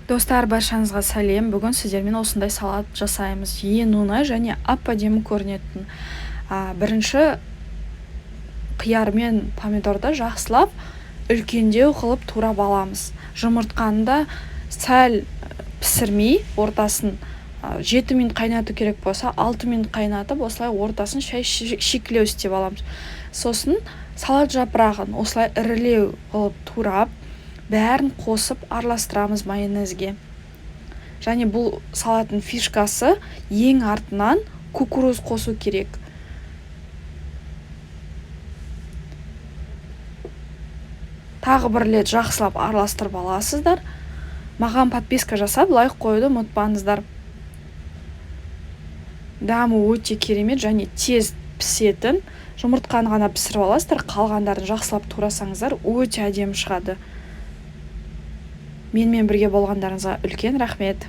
Достар, баршаңызға сәлем! Бүгін сіздермен осындай салат жасаймыз. Ең оңай және әп-әдемі көрінетін. Бірінші қияр мен помидорды жақсылап үлкендеу қылып турап аламыз. Жұмыртқаны да сәл пісірмей, ортасын 7 минут қайнату керек болса, 6 минут қайнатып, осылай ортасын шай шикілеу істеп аламыз. Сосын салат жапырағын осылай ірілеу қылып турап, бәрін қосып араластырамыз майонезге. Және бұл салаттың фишкасы: ең артынан кукуруз қосу керек. Тағы бір рет жақсылап араластырып аласыздар. Маған подписка жасап, лайк қоюды ұмытпаңыздар. Дәмі өте керемет және тез пісетін. Жұмыртқаны ғана пісіріп аласыздар, қалғандарын жақсылап турасаңыздар, өте әдемі шығады. Менімен бірге болғандарыңызға үлкен рахмет.